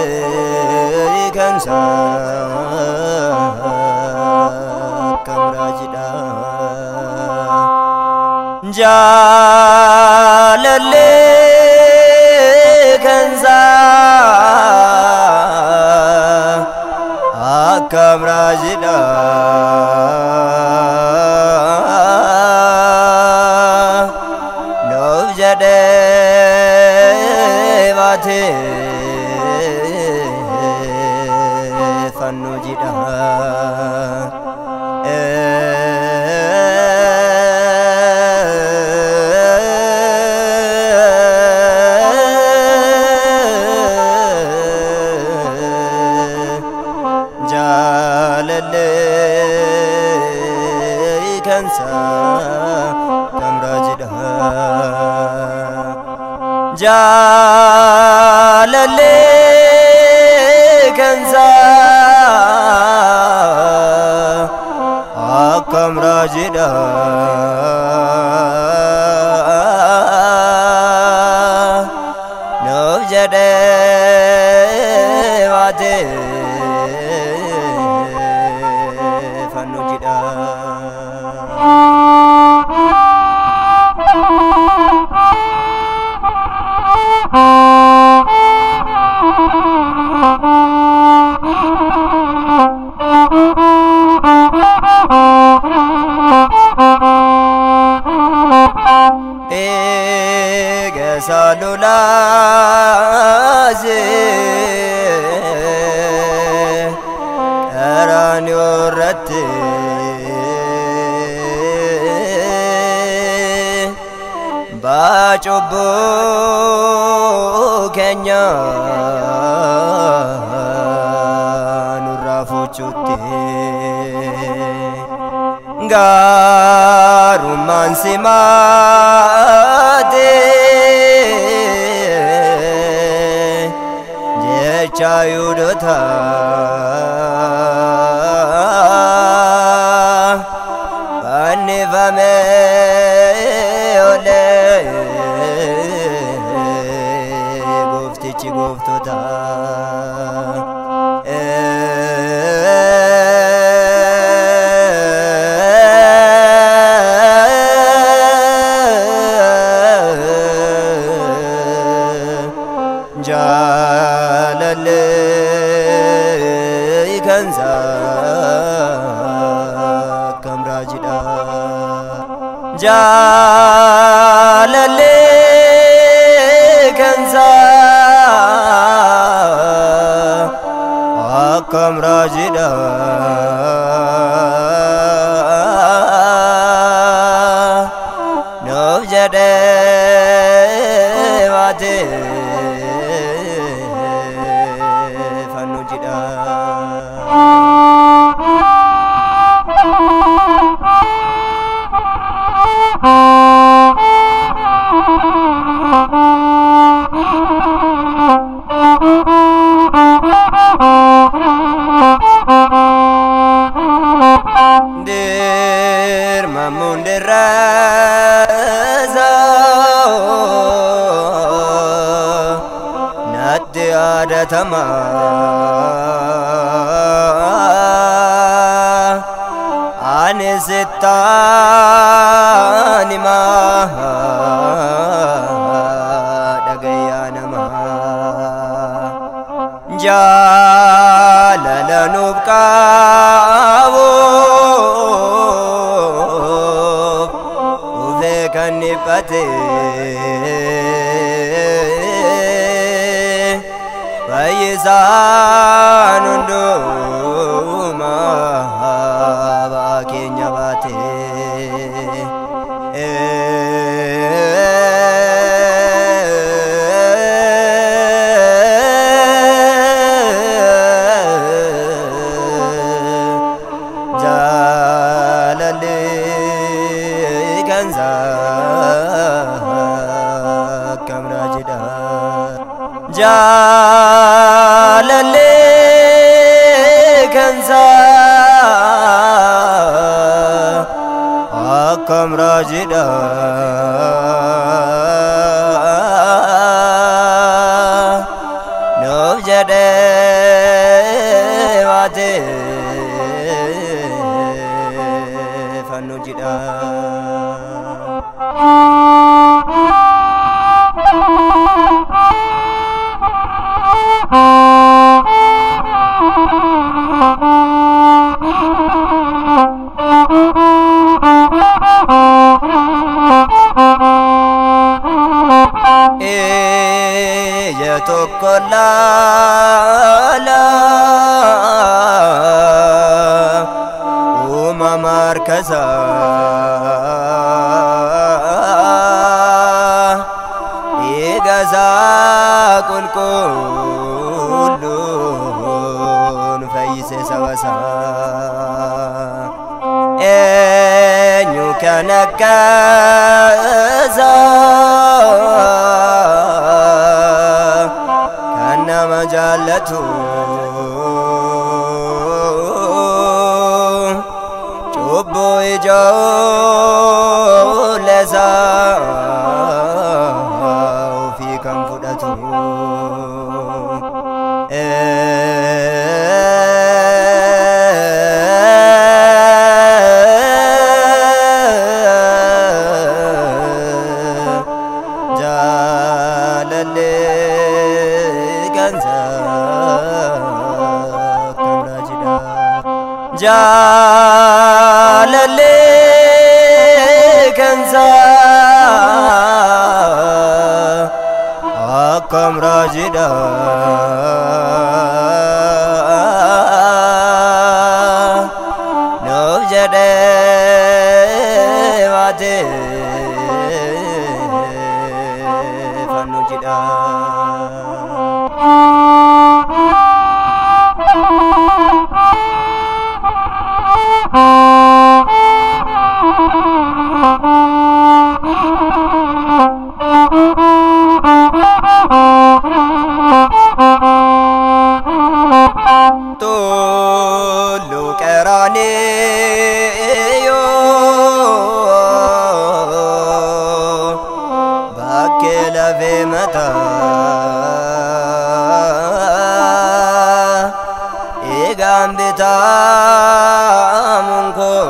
Jaalallee kan akkam raajidha. Jaalallee kan akkam raajidha. Nuuf jedhee baatee fannoo jidha. Jaalallee kan akkam raajidha. Jaalallee kan akkam raajidha. Nuuf jedhee baatee fannoo jidha. Eegasa lolaasee qaraanioo irratti baacubbuu keenya nurraa fuuchuutti gaarummaan simaate jecha Yihudoota fannifamee olee gooftichi gooftota. Jaalallee kan akkam raajidha. Jaalallee kan akkam raajidha. Nuuf jedhee baatee fannoo jidha. Dirmamuun dirreessa natti yaadatama. Ani sittaan himaa dhagayyaa namaa. Jaalala nuuf qabuuf dhufee kan dhiphate fayyisaan hundumaa ba'aa keenya baate. Kansaa akkam raajidha. Jaalallee kansaa akkam raajidha. Nuuf jedhee baatee fannoo jidha. Ija tokko laala uumama harkasaa dhiiga isaa qulqulluun fayyise saba isaa. Eenyu kan akka isaa kan nama jaallatu cubbuu ijoollee isaa ofii kan fudhatu. Jaalallee kansaa akkam raajidha. Jaalallee kansaa akkam raajidha. Nuuf jedhee baatee fannoo jidha. Tulluu Qeraaniyyoo bakkee lafee mataa eegaan bitaamuun koo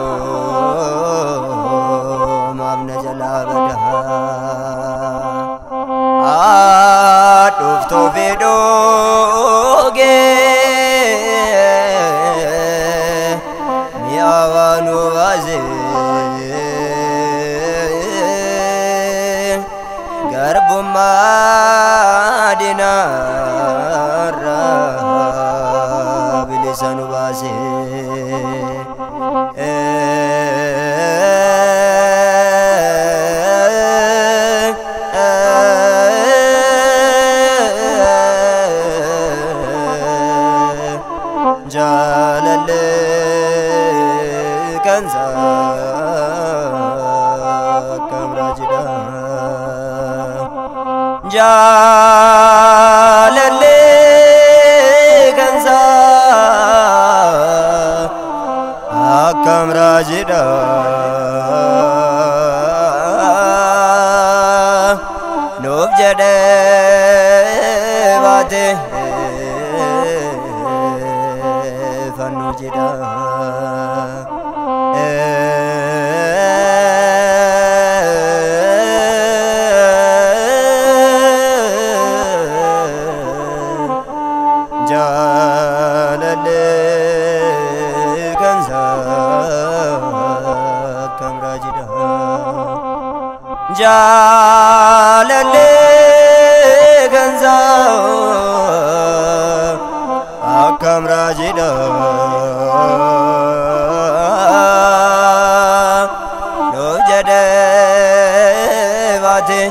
maaf na jalaa badaa. Dhuftoo fi dhugee mi'a waan nu baase garbummaa diinaarraa bilisa nu baase. Jaalallee kansaa akkam raajidha. Jaalallee kansaa akkam raajidha. Nuuf jedhee baatee fannoo jidha. Jaalallee kansaa akkam raajidha. Jaalallee kansaa akkam raajidha. Nuuf jedhee baatee